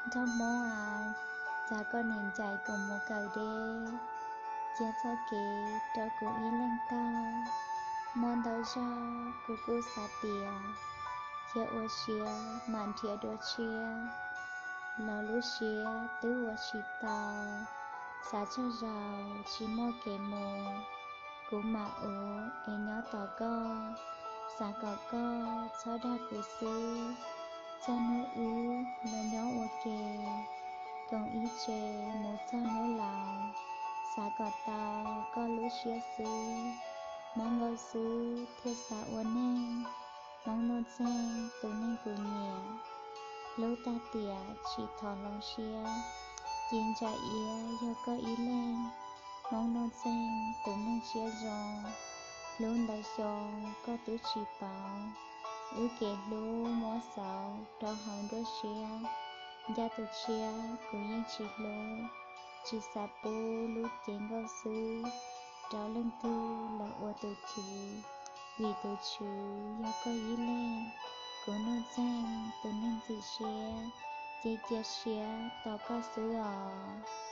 Nraug Hmoob a, cas koj niam ncaim kuv mus kawm deb, cia txoj kev rau kuv ib leeg taug. Muaj ntau zaug kuv kuj xav tias cia ua siav mam nrhiav dua tshiab, los lub siab twb ua tsis tau, xav tsaug zog tsis muaj kev mus. Kuv mam ua es nyob tos koj, xav kom koj txhob dag kuv xwb. Txog hnub wb los nyob ua ke, koom ib tse mus txog hnub laus, xav kom tau koj lub siab xwb. Hmoob Nkauj Xwb thiaj xav ua neej, Hmoob Nuj Txeeg tus neeg kuv nyiam. Hlub tag tiam tsis thov hloov siab, ci ntsa iab yog koj ib leeg. Hmoob Nuj Txeeg tus neeg siab zoo, hlub ntau xyoo koj twb tsis paub. Wb kev hlub muab xauv rau hauv nruab siab, ncaj tus tshiab kuv yeej tsis hlub. Tsis xav pub lub cev nkauj xwb rau leej twg los ua tus chwv, vim tus chwv yog koj ib leeg. Kuv Nuj Txeeg tus neeg ntxim siab, ces cia siab tos koj xwb os.